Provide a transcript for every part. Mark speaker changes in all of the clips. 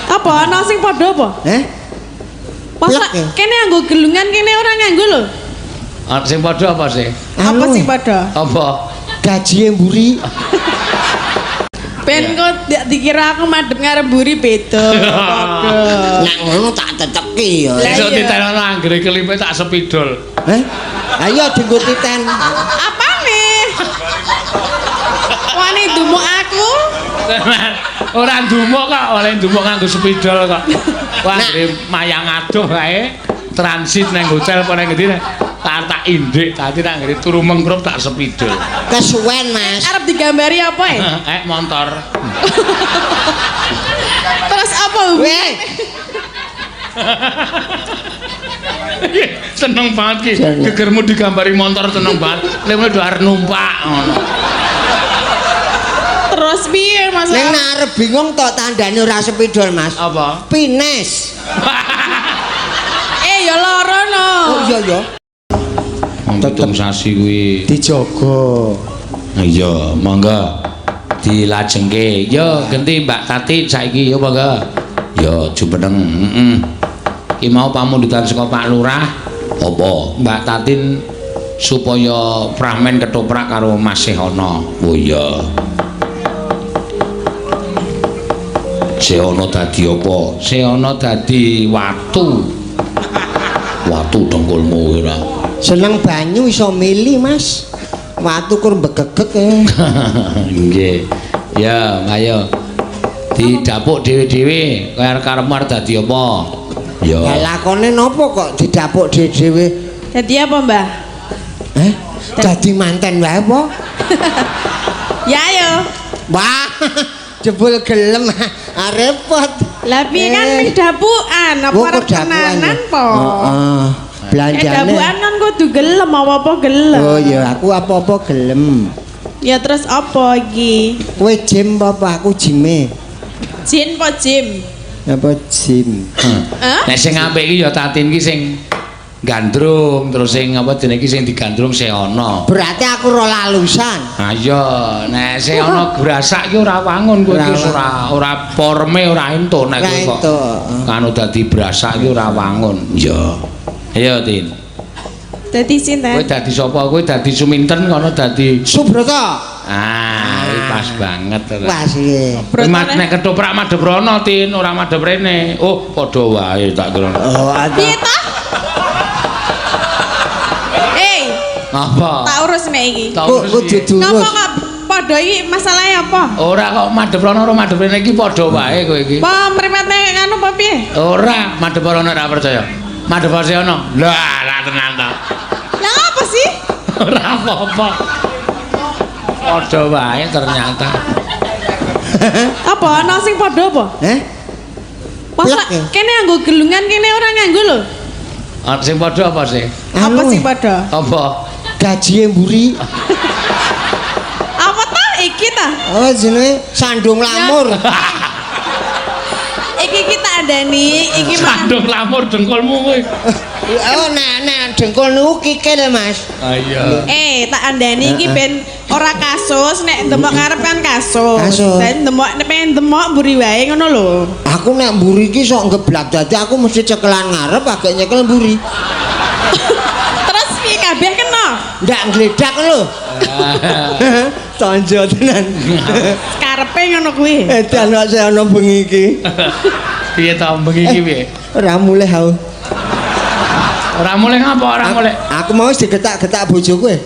Speaker 1: Apa ana sing padha apa?
Speaker 2: Eh?
Speaker 1: Masa
Speaker 2: Plek ya?
Speaker 1: kene nganggo gelungan kene ora nganggo lho.
Speaker 3: Ah, sing padha apa sih?
Speaker 1: Apa
Speaker 2: Anu,
Speaker 1: sing padha?
Speaker 3: Apa?
Speaker 2: Gaji mburi.
Speaker 1: Ben kok dikira aku madhep ngarep mburi beda. Padha.
Speaker 2: Nek ngono tak teteki ya.
Speaker 1: Lah
Speaker 3: Iso
Speaker 1: iya.
Speaker 3: titenono anggere kelipe tak sepidol.
Speaker 2: Eh? Ayo dienggo titen.
Speaker 1: Apane? Wani dumuk aku.
Speaker 3: Ora ndumuk kok, oleh ndumuk nganggo sepidol kok. Wah, anggere mayang adoh kae transit nang hotel apa nang ngendi tak tak indik tadi nang anggere turu mengkrup tak sepidol.
Speaker 2: Kesuwen, Mas.
Speaker 1: Arep digambari apa ya?
Speaker 3: Eh motor.
Speaker 1: Terus apa hubungannya?
Speaker 2: Weh,
Speaker 3: Seneng banget ki.
Speaker 2: Seneng.
Speaker 3: Gegermu digambari motor seneng banget. Lek do arep numpak ngono.
Speaker 1: Terus piye Mas?
Speaker 2: ning nek arep bingung tok tandane ora sepidol, Mas.
Speaker 3: Apa?
Speaker 2: Pines.
Speaker 1: Eh ya lara no.
Speaker 2: Oh iya ya.
Speaker 3: Wong pitung sasi kuwi.
Speaker 2: Dijogo.
Speaker 3: Iya, monggo dilajengke. Yo genti Mbak Tati saiki yo monggo. Yo jumeneng. Heeh. Ki mau pamundutan saka Pak Lurah. Apa? Mbak Tatin supaya pramen ketoprak karo Mas Sehono. Oh iya. Sehono dadi apa? Sehono dadi watu. Watu dengkulmu ora.
Speaker 2: Seneng banyu iso mili, Mas. Watu kur mbegegeg e.
Speaker 3: Nggih. Ya, ayo. Didapuk dhewe-dhewe, kaya karepmu arep dadi apa? Ya.
Speaker 2: Lah lakone napa kok didapuk dhewe-dhewe?
Speaker 1: Dadi apa, Mbah?
Speaker 2: Eh? Dadi manten wae apa?
Speaker 1: Ya ayo.
Speaker 2: Wah, jebul gelem. Ah, repot.
Speaker 1: Lah piye kan
Speaker 2: Eh.
Speaker 1: ming dapukan, apa
Speaker 2: Wong
Speaker 1: arep
Speaker 2: kok dapukan ya?
Speaker 1: tenanan po?
Speaker 2: Heeh.
Speaker 1: Eh
Speaker 2: Belanjane.
Speaker 1: dapukan kan kudu gelem apa-apa gelem.
Speaker 2: Oh iya, aku apa-apa gelem.
Speaker 1: Ya terus apa iki?
Speaker 2: Kowe jim apa aku jime?
Speaker 1: Jin po jim?
Speaker 2: Apa jim?
Speaker 1: Hah?
Speaker 3: Nek sing apik iki ya Tatin iki sing gandrung, terus sing apa jenenge iki sing digandrung Sehono.
Speaker 2: Berarti aku ora lalusan.
Speaker 3: Ayo, nek Sehono grasak iki ora wangun kowe iki
Speaker 2: Ora
Speaker 3: ora ora forme ora entuk nek
Speaker 2: Ora
Speaker 3: kowe kok.
Speaker 2: entuk, heeh.
Speaker 3: Kanu dadi brasak iki ora wangun. Iya. Ayo Tin.
Speaker 1: Dadi sinten?
Speaker 3: Kowe dadi sapa? Kowe dadi Suminten kono dadi
Speaker 2: Subroto.
Speaker 3: Ah, iki pas banget.
Speaker 2: Pas iki.
Speaker 3: Kowe nek ketoprak madhep rono Tin, ora madhep rene. Oh, padha wae tak kira.
Speaker 2: Oh, ada.
Speaker 1: Piye ta? Eh,
Speaker 3: Apa?
Speaker 1: tak urus nek iki.
Speaker 3: Tak
Speaker 2: Kok
Speaker 3: urus
Speaker 2: kudu
Speaker 3: piye?
Speaker 2: diurus.
Speaker 1: Ngapa kok padha iki masalahnya apa?
Speaker 3: Ora kok madhep rono ora madhep rene iki padha wae kowe iki.
Speaker 1: Apa mripate nganu apa piye?
Speaker 3: Ora, madhep rono ora percaya. Madhep Sehono. Lah, lah tenan ta.
Speaker 1: Lah apa sih?
Speaker 3: Ora apa-apa. Padha wae ternyata.
Speaker 1: Apa ana sing padha apa?
Speaker 2: Eh?
Speaker 1: Masa
Speaker 2: Plek ya?
Speaker 1: kene nganggo gelungan kene ora nganggo lho.
Speaker 3: Ah, sing padha apa sih?
Speaker 1: Apa
Speaker 2: Anu,
Speaker 1: sing padha?
Speaker 3: Apa?
Speaker 2: Gaji mburi.
Speaker 1: Apa ta iki ta?
Speaker 2: Oh, jenenge sandung lamur.
Speaker 1: Iki kita andani, iki mah
Speaker 3: Sandung lamur dengkulmu kowe.
Speaker 2: Oh, nek nek dengkul niku kikil, Mas.
Speaker 3: Ah iya.
Speaker 1: Eh, tak andani iki ben ora kasus, nek demok ngarep kan kasus.
Speaker 2: Kasus.
Speaker 1: Dan demok nek pengen demok mburi wae ngono lho.
Speaker 2: Aku nek mburi iki sok ngeblak dadi aku mesti cekelan ngarep agak nyekel mburi.
Speaker 1: Terus piye kabeh kena?
Speaker 2: Ndak ngledak lho. Tonjo tenan.
Speaker 1: Karepe ngono kuwi.
Speaker 2: Edan kok saya ono bengi iki.
Speaker 3: Piye ta bengi iki piye?
Speaker 2: Ora mulih aku.
Speaker 3: Ora mulih ngapa ora mulih?
Speaker 2: Aku mau wis digetak-getak bojoku e.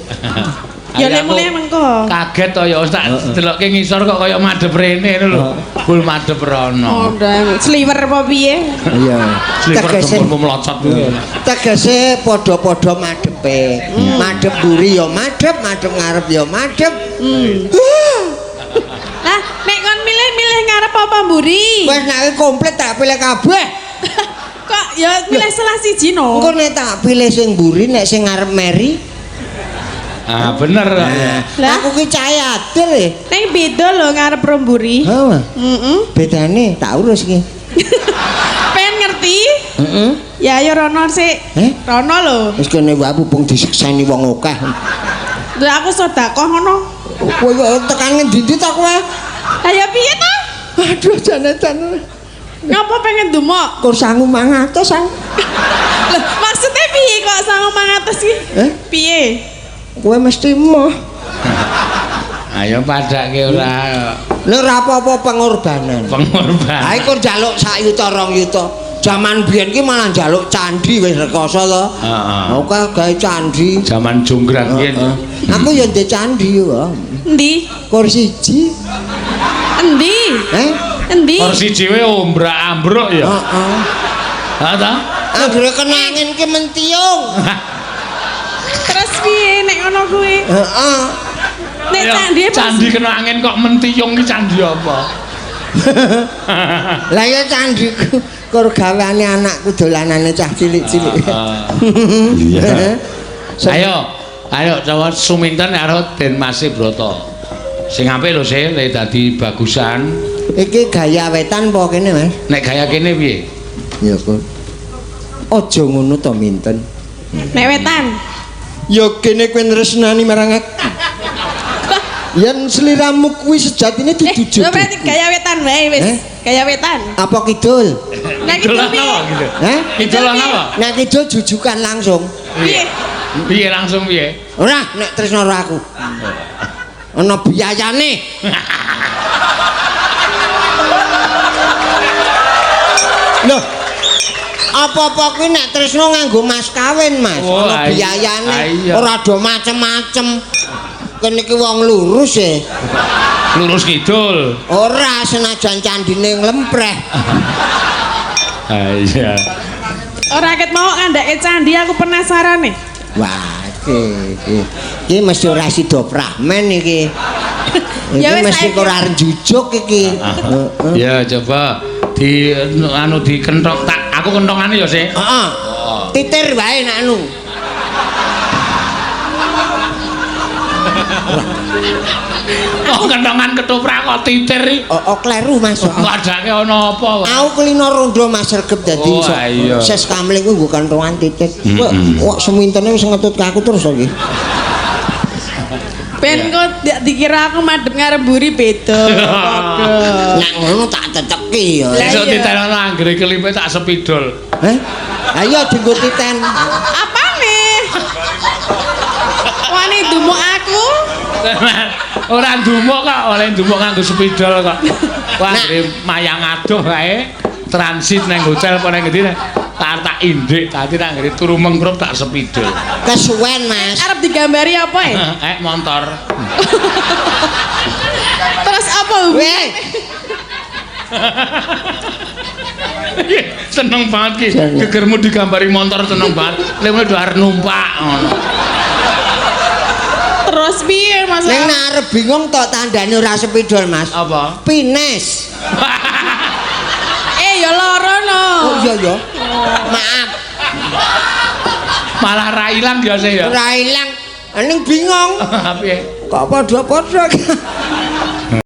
Speaker 1: Ya nek mulih mengko.
Speaker 3: Kaget to ya wis tak delokke ngisor kok kaya madhep rene ngono lho. Bul madhep rono.
Speaker 1: Oh, sliwer apa piye?
Speaker 2: Iya.
Speaker 3: Sliver
Speaker 2: Tegese
Speaker 3: dengkulmu melocot kuwi.
Speaker 2: tegese padha-padha madhepe. Madhep mburi ya madhep, madhep ngarep ya madhep.
Speaker 1: Lah, nek kon milih-milih ngarep apa mburi?
Speaker 2: Wis nek komplit tak pilih kabeh.
Speaker 1: Kok ya milih salah siji no.
Speaker 2: Engko nek tak pilih sing mburi nek sing ngarep meri.
Speaker 3: Ah bener kok.
Speaker 2: Nah,
Speaker 1: Lah?
Speaker 2: aku ki cah adil e.
Speaker 1: Ning beda lho ngarep karo mburi.
Speaker 2: Heeh.
Speaker 1: Heeh.
Speaker 2: Bedane tak urus iki.
Speaker 1: Pengen ngerti?
Speaker 2: Heeh.
Speaker 1: Ya ayo rono sik.
Speaker 2: Eh?
Speaker 1: Rono lho.
Speaker 2: Wis kene wae pupung disekseni wong akeh.
Speaker 1: Lah aku sedekah ngono.
Speaker 2: Kowe kok tekan ngendi-endi ta kowe?
Speaker 1: Lah ya piye ta?
Speaker 2: Aduh jane-jane.
Speaker 1: Ngapa pengen dumuk?
Speaker 2: Kur sangu 500 aku.
Speaker 1: Lah, maksudnya piye kok sangu 500 iki?
Speaker 2: Eh?
Speaker 1: Piye?
Speaker 2: Kowe mesti emoh.
Speaker 3: Ayo padake ora.
Speaker 2: Lha ora apa-apa pengorbanan.
Speaker 3: Pengorbanan.
Speaker 2: Ha iku njaluk sak yuta 2 yuta. Jaman biyen ki malah njaluk candi wis rekoso to.
Speaker 3: Heeh.
Speaker 2: Oke gawe candi.
Speaker 3: Jaman jonggrang biyen.
Speaker 2: Heeh. Aku ya ndek candi yo.
Speaker 1: Endi?
Speaker 2: Kur siji.
Speaker 1: Endi?
Speaker 2: Eh?
Speaker 1: Endi?
Speaker 3: Kursi dhewe ombrak-ambruk ya.
Speaker 2: Heeh.
Speaker 3: Ha ta?
Speaker 2: Anggere kena angin ki mentiung.
Speaker 1: Terus piye nek ngono kuwi?
Speaker 2: Heeh.
Speaker 1: Nek
Speaker 3: Ayo,
Speaker 1: candi
Speaker 3: candi kena angin kok mentiyung ki candi apa?
Speaker 2: Lah ya candiku kur gaweane anakku dolanane cah cilik-cilik.
Speaker 3: Iya. Ayo, ayo coba suminten karo Den Mas Broto. Sing apik lho se, le dadi bagusan.
Speaker 2: Iki gaya wetan apa kene, Mas?
Speaker 3: Nek gaya kene piye?
Speaker 2: Ya kok. Aja ngono to minten.
Speaker 1: Nek wetan.
Speaker 2: Ya kene kowe nresnani marang aku. Yen sliramu kuwi sejatine dudu
Speaker 1: Lho berarti
Speaker 2: jodohku.
Speaker 1: gaya wetan wae wis.
Speaker 2: Eh?
Speaker 1: Gaya wetan.
Speaker 2: Apa kidul?
Speaker 1: Nek
Speaker 3: Kidul
Speaker 1: kidul
Speaker 3: apa
Speaker 1: piye?
Speaker 3: gitu?
Speaker 2: Heh?
Speaker 3: Kidul apa?
Speaker 2: Nek kidul jujukan langsung.
Speaker 1: Piye?
Speaker 3: Piye langsung piye?
Speaker 2: Ora nek tresno karo aku. Ana biayane. Loh. Apa-apa kuwi nek tresno nganggo mas kawin, Mas.
Speaker 3: Oh,
Speaker 2: Ana biayane,
Speaker 3: iya.
Speaker 2: ora do macem-macem. Kene iki wong lurus e.
Speaker 3: Lurus kidul.
Speaker 2: Ora senajan candine nglempreh.
Speaker 3: Ah iya.
Speaker 1: Ora ket mau ngandhake candi aku penasaran nih.
Speaker 2: Wah, iki iki. Iki mesti ora sida prahmen iki. Iki
Speaker 1: Ya wis,
Speaker 2: mesti
Speaker 1: saiki.
Speaker 2: ora arep njujuk iki. Heeh.
Speaker 3: Ya coba di anu dikenthok tak aku kenthongane ya sih.
Speaker 2: Heeh. Titir wae nek anu.
Speaker 3: Kok kenthongan ketoprak kok titir iki.
Speaker 2: Oh, oh kleru Mas.
Speaker 3: Ngadake ana apa?
Speaker 2: Aku kulino rondo Mas Regep dadi
Speaker 3: Oh, iya.
Speaker 2: ses kamling kuwi nggo kenthongan titir. Kok kok semintene wis ngetut ke aku terus iki.
Speaker 1: Ben kok dikira aku madhep ngarep mburi beda. Padha.
Speaker 2: Nek ngono tak teteki ya.
Speaker 1: Lah
Speaker 3: Besok
Speaker 1: iya.
Speaker 3: titenono anggere kelipe tak sepidol.
Speaker 2: Heh? Ayo dienggo titen.
Speaker 1: Apane? Wani dumuk aku.
Speaker 3: Ora ndumuk kok, oleh ndumuk nganggo sepidol kok. Wah, anggere mayang adoh kae transit nang hotel apa nang ngendi tak tak indik tadi nang anggere turu mengkrup tak sepidol.
Speaker 2: Kesuwen Mas.
Speaker 1: Arep digambari apa ya?
Speaker 3: Motor.
Speaker 1: Terus apa hubungannya?
Speaker 2: Weh,
Speaker 3: Seneng banget ki. Gegermu digambari motor seneng banget. Lha do arep numpak ngono.
Speaker 1: Terus piye Mas?
Speaker 2: ning nek arep bingung tok tandane ora sepidol Mas.
Speaker 3: Apa?
Speaker 2: Pines.
Speaker 1: Ya loro no.
Speaker 2: Oh iya ya. Maaf,
Speaker 3: Malah ra ilang ya sih ya.
Speaker 2: ora ilang. Ning bingung.
Speaker 3: Piye?
Speaker 2: Kok padha-padha.